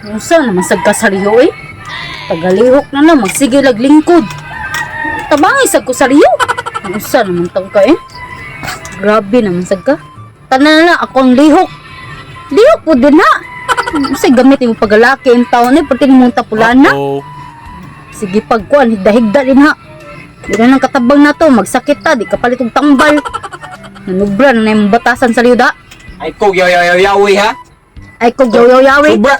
Usa naman sad ka sariyo eh. Tagalihok na lang, magsige lag lingkod. Tabangay sad ko sariyo. Usa naman tag ka eh. Grabe naman sad ka. Tanan na lang akong lihok. Lihok po din na. Usa gamit mo pagalaki ang taon eh, pati mong tapulana. Uh-oh. Sige pagkuan, higda-higda din ha. Di na nang katabang na to, magsakit ta, di ka palit og tambal. Nanubra na na yung batasan sa liyuda. Ay ko yaw yaw yaw yawi ha. Ay kog yaw yaw. Sobra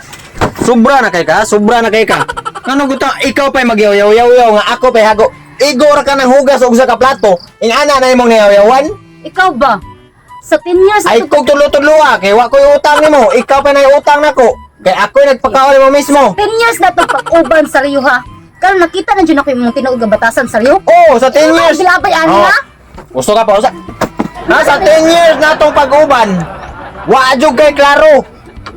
sobra na kay ka, sobra na kay ka. Ngano gusto ikaw pa'y magyaw yaw yaw yaw nga ako pa'y hago. Igo ra ka ng hugas og sa ka plato. Ingana na imong niyaw-yawan. Ikaw ba? Sa 10 years Ay ato kog tulo-tulo ah, kay wa ko'y utang nimo. Ikaw pa nay utang nako. Kay ako'y nagpakaon nimo mismo. 10 years na to pag-uban sa Rio ha. Karon nakita na dyan ako yung mga tinuod nga batasan sa Rio. Oh, sa 10 years. Bilabay ani Oh. ha. Gusto ka pa usa? Ha, sa 10 years na tong pag-uban. Wa jud kay klaro.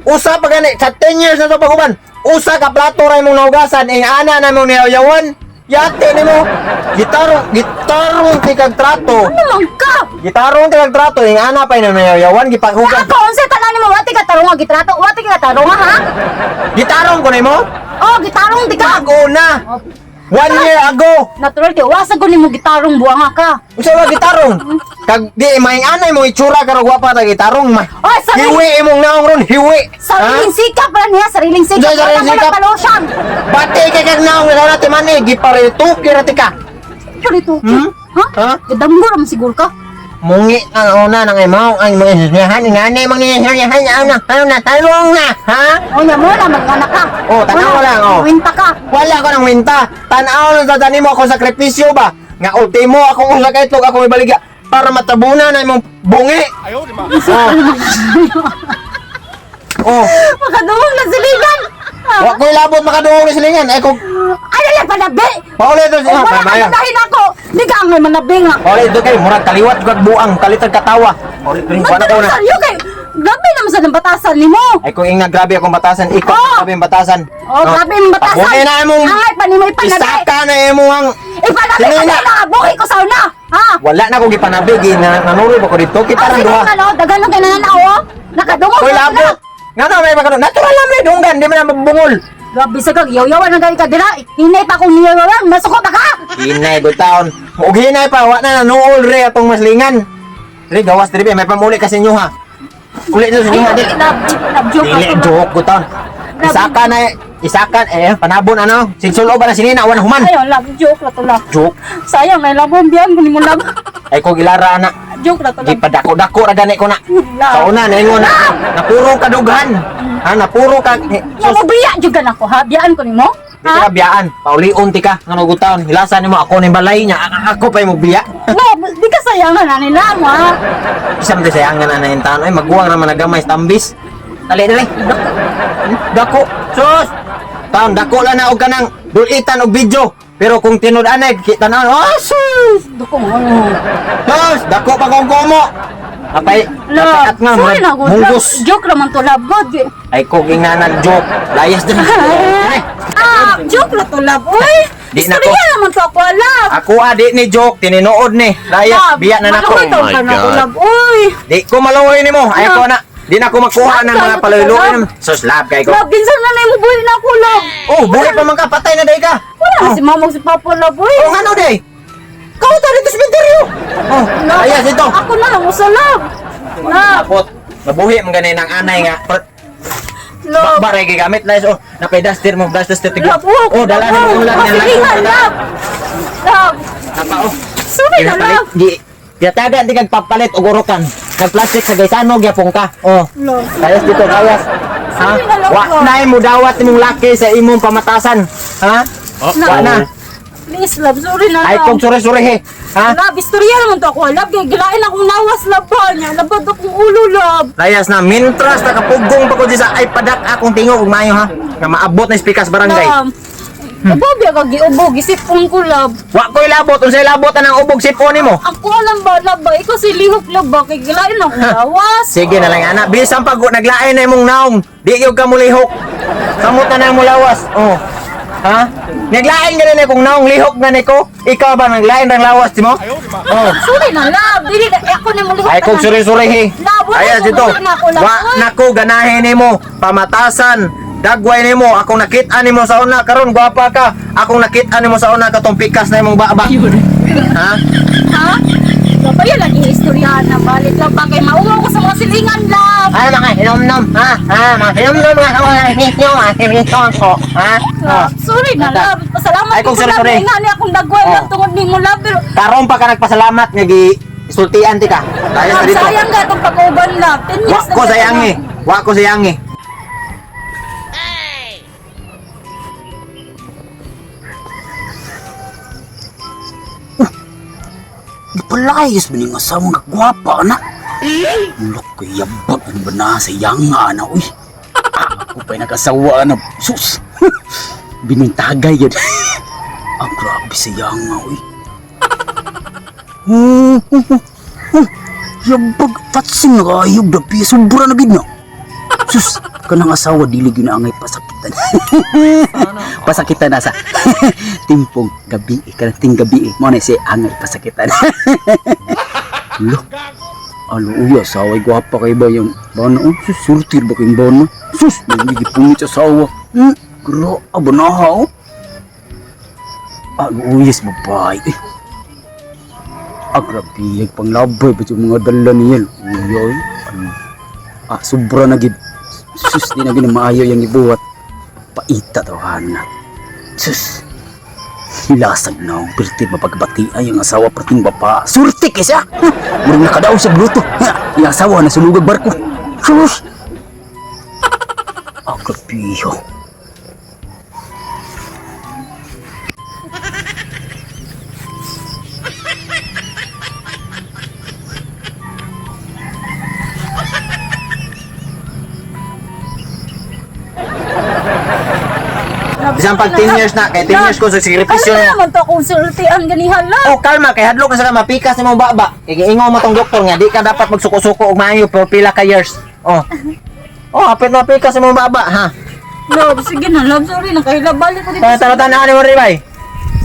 Usa pa gani sa 10 years na tong pag-uban. Usa ka plato ra imong nahugasan, ingana na imong niyaw-yawan. Yate nimo. Gitarong gitarong ti kag trato. Ano man ka? Gitarong ti kag trato, ingana pa imong niyaw-yawan gipahugas. Ako unsa tanan nimo wati ka tarong nga gitrato, wati ka tarong ha? Gitarong ko nimo? Oh, gitarong di ka. Bago na. One year ago. Natural kay wasa ko nimo gitarong buanga ka. Unsa ba gitarong? Kag di maing anay mo itsura karon wa pa ta gitarong ma. Oy, sarili, Hiwi imong naong ron, hiwi. sariling sikap ra niya, sariling sikap. Unsa sariling Wala mo sikap? nagpalosyang. Bati kay kag naong na ti mani giparito kira ti ka. Parito. Hmm? Ha? Ha? Gidamgo ra man siguro ka. Mungi ang una nang imaw ang mga isyahan ngani mang isyahan ana ano na tanong na ha? O nya mo na mag-anak ka. Oh, tanaw Wala, lang, oh. Winta ka. Wala ko nang winta. Tan-aw lang sa mo ako sakripisyo ba? Nga ultimo akong usa ka itlog akong ibaligya para matabuna na imong bungi. Oh. Oh, Makadungog na siligan. wa ko'y labot makadungog ni silingan. Ay kung Ano lang panabi? paulit to Oh, wala ka maya. dahil ako. Di ka angay manabi nga. Paulit to kay murag kaliwat kag buang, kalitag katawa. Paulit rin wala ko na. Saryo kay grabe naman sa nang batasan nimo. Ay kung ingna grabe akong batasan, ikaw Oh! grabe ang batasan. Oh, grabe ang batasan. Pabuhi na imong Angay pa nimo ipanabi. Isaka na imong ang Ipanabi ka Sinina. na buhi ko sa una. Ha? Wala na ko gipanabi gi na nanuri ba ko dito Ang kita rang sino duha. ka no, daghan lang kay nananaw oh. Nakadungog Koy na sila. labot. Nga na may makano. Natural lang may dunggan, di man na mabungol. Grabe sa kag yaw-yawan na gani ka dira. Hinay pa akong niyaw-yawan, masuko ta ka. Hinay good taon. Og hinay pa wa na nanuol re atong maslingan. Re gawas diri may pamuli kasi inyo ha. Uli na sa inyo ha. Ay, Di. love, love joke Dili ako. joke good taon. Isaka na isaka eh panabon ano. Sinsulo ba na sinina wa na human. Ay, love joke na to love. Joke. Sayang na labong biyan kung nimo love. Ay ko gilara na. Joke na to Di love. pa dako-dako ra gani ko na. Love. Sa una naingon na napuro ka dughan. Ha napuro ka. Nga mo biya jud ka nako ha, biyaan ko nimo. Di ka biyaan, paulion ti ka ngano gutaon. Hilasan nimo ako ning balay niya, ako pa mo biya. No, di ka sayangan na nila mo ha. Isa man sayangan na na taon ay maguwang ra man nagamay sa tambis. Dali dali. Dako. Sus. Taon dako lang na og kanang dulitan og video. Pero kung tinud anay kita na oh sus. Dako mo. ano. Sus, dako pa kong komo. Apay, Love, at nga sorry na murag good. Love, munggos. joke raman to love god. Ay ko ginganan joke. Layas din. Ah, joke na to love. Uy, Di na istorya ko. naman to ako love. Ako adi ni joke tininood ni. Layas biya na nako. Maluoy taon Oh my ka na ako God. love. Uy, Di ko maluoy nimo. Ay ko na. Di na ko makuha ng mga paluluoy. Sus, love kay ko. Love, kinsa na na yung buhi na ako love. Oh, buhi pa man ka, patay na day ka. Wala na si mama ug si papa love. Uy. Oh, ngano day? Kau ta dito sa cementerio. Oh, Love, ayas ito. Ako na lang usa love. Love, Tapot, nabuhi man gani ng anay nga. love. Ba ray gigamit layas oh, napay duster mo, duster tiglo. Love, oh, Oh, dala na mo ulan nga Masilingan, love. Love. Napa oh. Sorry na love. Di Gitagan di kag papalit og urukan. Nagplastic sa gaysano gyapon ka. Oh. Love. Layas dito, layas. Ha? Sorry na lang, Wa love. na mo dawat imong laki sa imong pamatasan. Ha? Wa na. Please, love. Sorry na Ay lang. kog sure-sure he. Ha? Love, istorya naman to ako. Love, kaya gilain akong nawas, love ba niya. Labad akong ulo, love. Layas na mintras nakapugong pa ko di sa ay padak akong tingog ug maayo ha. Nga maabot na speakers barangay. Love. Abo, biya ka giubog. Isipon ko, love. Wa ko'y labot unsay labot anang ubog sipon nimo. Ako alam ba, love ba? Ikaw si lihok, love ba? Kaya gilain akong nawas. Sige na lang ana, bisan pag naglain na imong naong, di gyud ka mulihok. Samot na nang mulawas. Oh. Ha? Naglain gani na kung naong lihok na niko. Ikaw ba naglain rang lawas di mo? Oh. Sorry na, love. Dili na, eh, ako na mo lihok. Ay kog suri-suri he. Love, wala Ayas ko, dito. wala na ako, love. Wa na ko ganahin nimo pamatasan. Dagway nimo, akong nakita nimo sa una karon gwapa ka. Akong nakita nimo sa una katong pikas na imong baba. Ha? Ha? Babaya lagi istoryahan na balik lang ba kay mauwaw ko sa mga silingan lang. Ay, mga hinomnom, ha? Ha, mga hinomnom nga ako ninyo, mga hinomnom ko, ha? Love, sorry na love. Pasalamat Ay, kung ko sorry, love. sorry. Nga ni akong dagway Oh. lang tungod nimo love pero Karon pa ka nagpasalamat nga gi sultian ti ka. Layas love, na dito. sayang ga itong pag-uban love. 10 Wa years na ko siya, sayang love. eh. Wa ko sayang eh. Gipalayas ba ni nga asawa nga gwapa na? Mulok ko yabag ang bana sa yanga na uy. Ako pa'y nag-asawa na. Sus! Binuntagay yun. Ang grabe sa yanga uy. Oh, oh, oh, oh. Yabag patsing na kaayog na piya. Sobra na gid na. Sus! Kanang asawa dili gyud na angay pasakitan. Pasakitan na sa timpong gabi eh. Kanang ting gabi eh. Mo na si angay pasakitan. Lo. Alo, uy, asawa, gwapa kay ba yung bana? Oh, sus, surtir ba kayong bana? Sus, nagiging pungit sa asawa. Grabe na ha, oh. Alo, uy, yes, babae. Eh. Ah, grabe, panglabay ba yung mga dala niya? Uy, oy. Ano? Ah, sobra na gid. Sus, di na gid maayo yung ibuhat. Paita to, hana. Sus. Hilasag na ang pirti mapagbati ay ang asawa prating bapa. Surti kay siya! Murag nakadaw sa bluto. Ha, Yung asawa na sulugag barko. Sus! Ah, grabiho. Love, Bisan pag sorry 10 na, years na, kay 10 years ko sa sakripisyo Kalma na. naman to akong sultian ganihan love. Oh, kalma kay hadlok ka sa mapikas nimong baba. Kay giingon mo tong doktor nga di ka dapat magsuko-suko og maayo pero pila ka years. Oh. Oh, hapit mapikas imong baba, ha? Love, sige na love, sorry na kay love. Balik ko dito. Tara tara tan-aw ni mo rin, bay.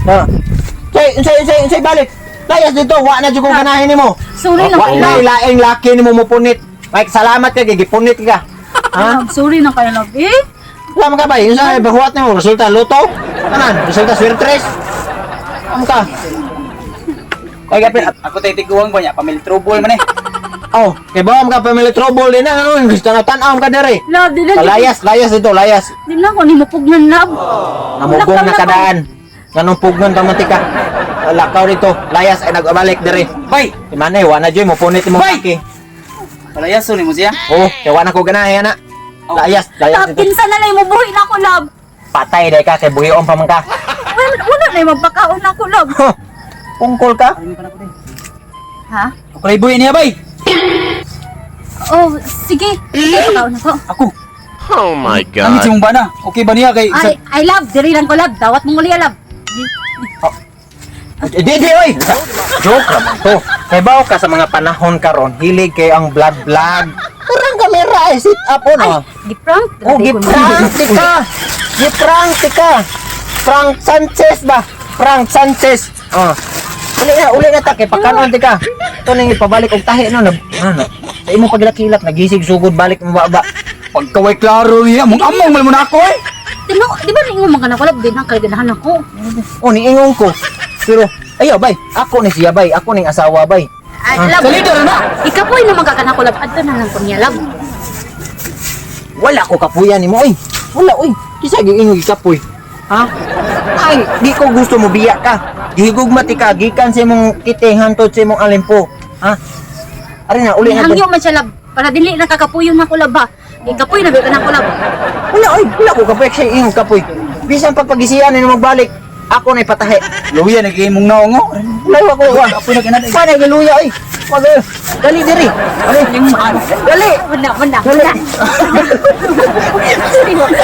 Ha. Say, say, say, say balik. Layas dito, wa na jud ko ganahin nimo. Sorry na Wa kay na love. laing laki nimo mo punit. Mike, salamat kay gipunit ka. Ha? Love, sorry na kay love. Eh? Wala man ka bay, unsa ay bahuat nimo resulta luto? Tanan, resulta swertres. Am ka. Kay gapit Ako tayo tiguang ba niya? Pamilya trouble man eh. Oh, kay ba ka family trouble din na ano, gusto na tan-aw ka dere. Love, di na. Layas, layas dito, layas. Di na ko ni mapugnan love. Namugong na kadaan. Nganong pugnon ka man tika. Lakaw dito, layas ay nagabalik dere. Bay! Si Manay, wa na joy mo punit mo Bay! laki. Palayaso ni mo siya. Oh, kay wa na ko ganahan ana. Layas, layas Love, dito. kinsa na lang mo buhi na ako love. Patay dai ka kay buhion pa man ka. Wala, wala na yung magpakaon ako love. Huh. Pungkol ka? Ha? Ako lay buhi niya bay. Oh, sige. Sige, pakaon ako. Ako. Oh my Langit God. si mong bana. Okay ba niya kay Ay, I love, diri lang ko love. Dawat mong uli love. Eh, di, di, oy! Joke raman to. Kay bao ka sa mga panahon karon, hilig kay ang vlog vlog. Karang kamera eh, sit up oh no. Giprank. Oh, giprank ka. Giprank ka. Frank Sanchez ba? Frank Sanchez. Oh. Uli na, uli na ta kay pakanon ti ka. Ito nang ipabalik og tahi no. Ano? Sa imong pagilak-hilak nagisig sugod balik mo ba? Pagkaway klaro niya, mong among man mo na ako eh. Tino, di ba ningon man ka na ko love? Di na kay ganahan ako. Oh, niingon ko. Pero ayaw bay, ako ni siya bay, ako ning asawa bay. Ay, love. Sa leader na. Ikapoy naman ka kanako love. Adto na lang ko niya love. Wala ko kapuyan nimo oy. Wala oy. Kisa giingon gikapoy. Ha? Ay, di ko gusto mo biya ka. Gihigugma ti ka gikan sa imong kiti hantod sa imong alimpo. Ha? Ari na uli na. Hangyo man siya love. Para dili na kakapuyon na ko love ba. Ikapoy na ba ka love. Wala oy, wala ko kapoy siya ingon kapoy. Bisan pagpagisian ni magbalik, ako na ipatahi. Luya na kay mong naong oh. Wala ko. Wa. Ako na kinatay. Pa na giluya oy. Wag oy. Dali diri. Dali. Dali. Wala, wala, Dali. wala. Sorry, wala.